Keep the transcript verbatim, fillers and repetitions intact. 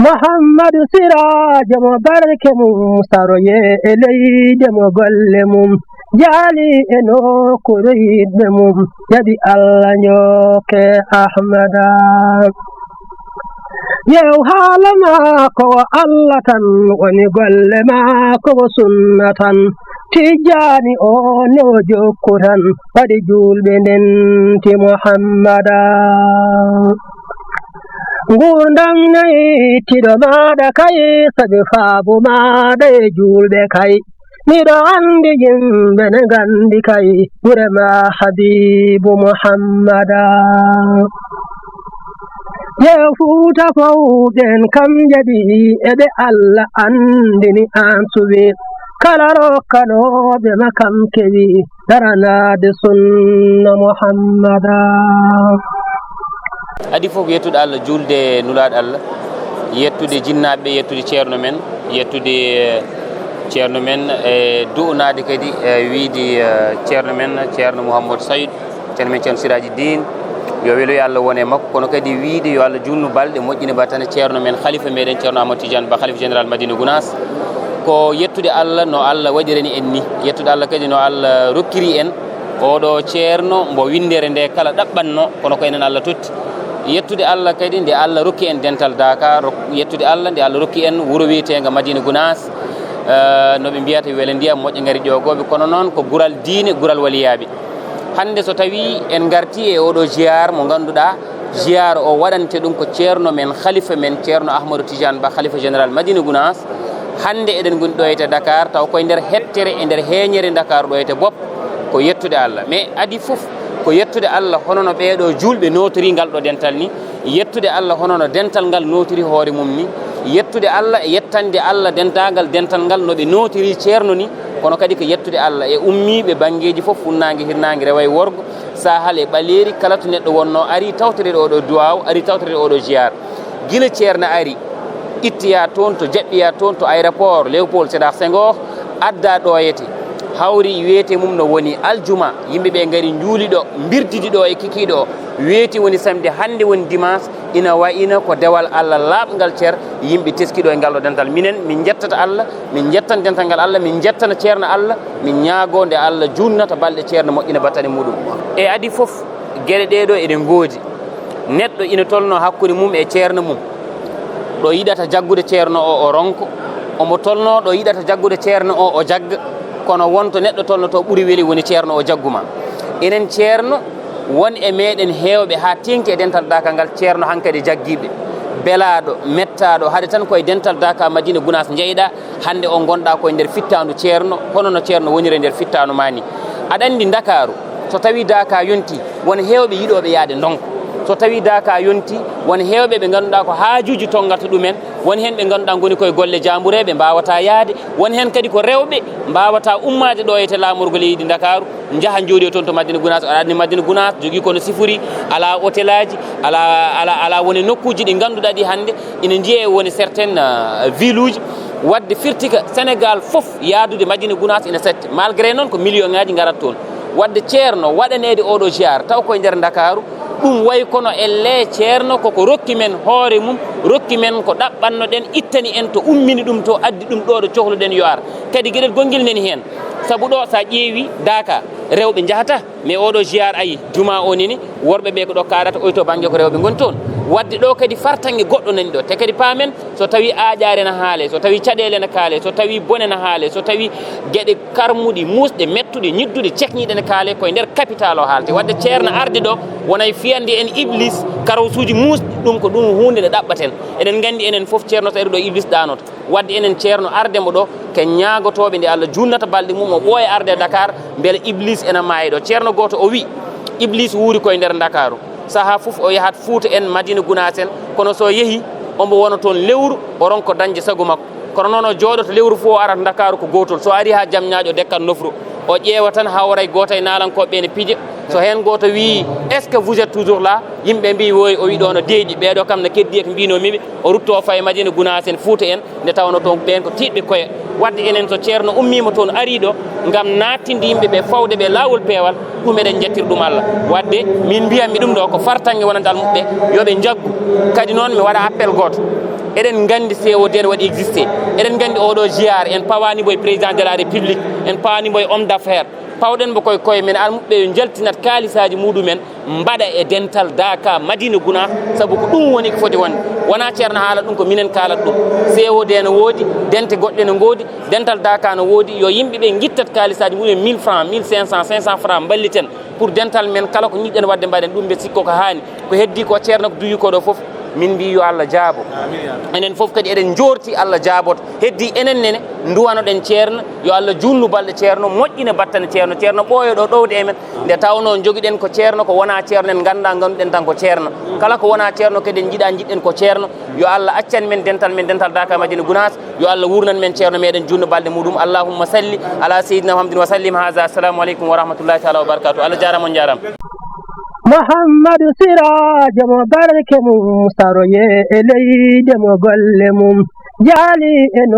Muhammadu Siraajo mo barke mum saroye e leyde mo golle mum jaali e nokkuure yiɗɓe mum jaɓi Allah njokke Ahmada. Yew haala maako wo Allah tan woni golle maako wo sunna tan. Tijjaani o ne o jokku tan waɗi juulɓe ndenti Muhammada. Nguurndam nayi tiɗo maaɗa kay sabi faabu maaɗa e juulɓe kay. Miɗo anndi yimɓe ne nganndi kay gure ma Habiibu Muhammada. Yew Fuuta fow ɓen kam jaɓi eɓe Allah anndini an suɓi kala rokkanooɓe ma kam kewi daranaade sunna Muhammada. Adi fof yettude Allah, juulde Nulaaɗo Allah, yettude jinnaaɓe, yettude ceerno men, yettude eh, ceerno men e du'unaade kadi e wiide eh, ceerno men ceerno Mouhamadou Saïd, ceerno men ceerno Siraji Din, yo weluye Allah won e makko, kono kadi wiide yo Allah juutnu balɗe moƴƴina batane ceerno men halifa meɗen ceerno Amadou Tidiane Ba, halifa général Madina Gounass. Ko yettude Allah no Allah waɗirani en ni, yettude Allah kadi no Allah rokkiri en oɗo ceerno mbo winndere nde kala ɗaɓɓatno kono ko enen Allah totti. Yettude Allah kadi nde Allah rokki en dental Dakar, rok- yettude Allah nde Allah rokki en wuro wiyeteengo Madina Gounass, eh, no ɓe mbiyata wele ndiyam moƴƴa ngari ƴoogooɓe, kono noon ko gural diine, gural waliyaaɓe. Hannde so tawii en ngartii e oɗo ziyaar mo ngannduɗaa ziyaar o waɗante ɗum ko ceerno men, halifa men, ceerno Ahmadou Tidiane Ba, halifa général Madina Gounass. Hannde eɗen ngoni ɗo e Dakar, taw koye nder hettere, e nder heeñere Dakar ɗo e Bopp, ko yettude Allah. Mais adi fof, ko yettude Allah hono no ɓeeɗo juulɓe nootori ngal ɗo dental ni, yettude Allah hono no dental ngal nootori hoore mum ni, yettude Allah e yettande Allah denndaangal dental ngal no ɓe nootori ceerno ni, kono kadi ko yettude Allah e ummiiɓe banngeeji fof, funnaange, hirnaange, rewo e worgo, saahal e ɓaleeri, kala to neɗɗo wonnoo, ari tawtoreede oɗo duwaaw, ari tawtoreede oɗo ziyaar. Gila ceerno ari, ittoyaa toon to jaɓɓiyaa toon to aéroport Léopold Sédar Senghor, addaa ɗooyete. Hawri wiyetee mum no woni aljuma, yimɓe ɓe ngari njuuli ɗo, mbirdidi ɗo e kikiiɗo o. Weeti woni samedi, hannde woni dimanche, ina wayino ko dewal Allah laaɓngal cer, yimɓe teski ɗo e ngal ɗo dental. Minen, min njettata Allah, min njettana dental ngal Allah, min njettana ceerno Allah, min ñaagoo nde Allah juutnata balɗe ceerno moƴƴina battane muɗum. E adi fof, geɗe ɗee ɗo eɗe ngoodi. Neɗɗo ina tolnoo hakkunde mum e ceerno mum. Ɗo yiɗata jaggude ceerno o, o ronko. Omo tolnoo ɗo yiɗata jaggude ceerno o, o jagga. Kono won to neɗɗo tolnotoo ɓuri weli woni ceerno o jaggu ma. Enen ceerno, won e meɗen heewɓe haa teeŋti e dental Dakar ngal ceerno hankadi jaggiiɓe. Belaaɗo, mettaaɗo, haɗe tan koye dental Dakar Madina Gounass njeyɗaa, hannde o ngonɗaa koye nder fittaandu ceerno, hono no ceerno woniri e nder fittaandu ma ni. Aɗa anndi Ndakaaru, so tawii Dakar yontii, won heewɓe yiɗooɓe yahde ndonka. So tawii Dakar yontii, won heewɓe ɓe ngannduɗaa ko haajuuji tonngata ɗumen, won heen ɓe ngannduɗaa ngoni koye golle jaambureeɓe mbaawataa yahde, won heen kadi ko rewɓe mbaawataa ummaade ɗo e to laamorgo leydi Ndakaaru, njaha njooɗoya toon to Madina Gounass. Aɗa anndi Madina Gounass jogii kono sifori, alaa hotelaaji, alaa, alaa, alaa woni nokkuuji ɗi ngannduɗaa ɗi hannde ina njiyee woni certaines, euh, ville uji. Waɗde firti ka Sénégal fof yahdude Madina Gounass ina setti. Malgré noon ko million ŋaaji ngarata toon. Waɗde ceerno waɗaneede oɗo ziyaar taw koye nder Ndakaaru, ɗum wayi kono ellee ceerno koko rokki men hoore mum, rokki men ko ɗaɓɓannoɗen, ittani en to ummini ɗum to, addi ɗum ɗo ɗo cohluɗen yo ar. Kadi geɗel gonngel nani heen. Sabu ɗo so a ƴeewi Daaka, rewɓe njahata, mais oɗo ziyaar ayi, juma o nini, worɓe ɓe ko ɗo kaɗata, oy to bannge ko rewɓe ngoni toon. Waɗde ɗo kadi fartaŋŋe goɗɗo nani ɗo. Te kadi paamen, so tawi aaƴaare na haale, so tawi caɗeele na kaale, so tawi bone na haale, so tawi geɗe karmuɗi, muusɗe, mettuɗi, ñidduɗi, cekñiiɗe ne kaale, koye nder capital o haalte. Waɗde ceerno arde ɗo, wonay fiyande en Iblis, karwasuuji muusɗi, ɗum ko ɗum huunde nde ɗaɓɓaten. Eɗen nganndi enen fof ceerno so ari ɗo Iblis ɗaanoto. Waɗde enen ceerno arde mo ɗo, ken ñaagotooɓe nde Allah juutnata balɗe mum, o ɓooya arde Dakar, mbele Iblis ena maayi ɗo. Ceerno gooto o wi, Iblis wuuri koye nder Ndakaaru. Sahaa fof o yahat Fuuta en, Madina Gunaas en, kono so yehi, omo wona toon lewru, o ronka dañde sago makko. Kono noon o jooɗoto lewru fof o arata Ndakaaru ko gootol. So ari haa Jamñaajo dekkat nofru, o ƴeewa tan hawray gooto e naalankooɓe ɓe ne pija. So heen gooto wii, "Est-ce que vous êtes toujours là?" Yimɓe mbii, "Woy," o wi, "Ɗo no deeƴi, ɓeeɗo kam no keddii e ko mbiinoo mi ɓe." O ruttoo fayi Madina Gunaas en, Fuuta en, nde tawnoo toon ɓeen ko tiiɗɓe koye. Waɗde enen so ceerno ummiima toon arii ɗo ngam naattinde yimɓe ɓe, fawde ɓe laawol peewal, ɗum eɗen njettira ɗum Allah. Waɗde min mbiyanmi ɗum ɗo ko fartaŋŋe wonande almuɓɓe, yo ɓe njaggu. Kadi noon mi waɗa appel gooto. Eɗen nganndi C O D ne waɗi existé. Eɗen nganndi oɗo J R, en pawaani mbo e président de la République, en pawaani mbo e homme d'affaires. Pawɗen mbo koye koye men, almuɓɓe yo njaltinat kaalisaaji muɗumen, mbaɗa e dental Daaka Madina Guna, sabu ko ɗum woni ko foti wonde. Wonaa Ceerno haalat ɗum, ko minen kaalat ɗum. C O D ne woodi, dente goɗɗe ne ngoodi, dental Daaka ne woodi, yo yimɓe ɓe ngittat kaalisaaji mumen, mille francs, mille cinq cents, cinq cents francs mballiten pour dental men, kala ko njiɗɗen waɗde mbaɗen ɗum, mbe sikko ko haani. Ko heddi ko Ceerno ko duwi ko ɗo fof, min mbi yo Allah jaabo. Enen fof kadi eɗen njoorti Allah jaaboto. Heddi enen nene nduwanoɗen Ceerno, yo Allah juutnu balɗe Ceerno, moƴƴina battane Ceerno, Ceerno ɓooya ɗo ɗowde e men. Nde tawnoo njogiɗen ko Ceerno, ko wonaa Ceerno en nganndaa, ngannduɗen tan ko Ceerno. Kala ko wonaa Ceerno kadi en njiɗaa, njiɗɗen ko Ceerno. Yo Allah accan men dental men, dental Daaka Madina Gunaas. Yo Allah wurnan men Ceerno meɗen, juutnu balɗe muɗum. Allahumma salli ala Seydina Muhammadin wa sallim. Haza, assalamu aleykum wa rahmatullahi taala wa barakatuh. Allah jaaraama, on njaaraama. Muhammadu Siraajo mo barke mum saroye e leyde mo golle mum jaali e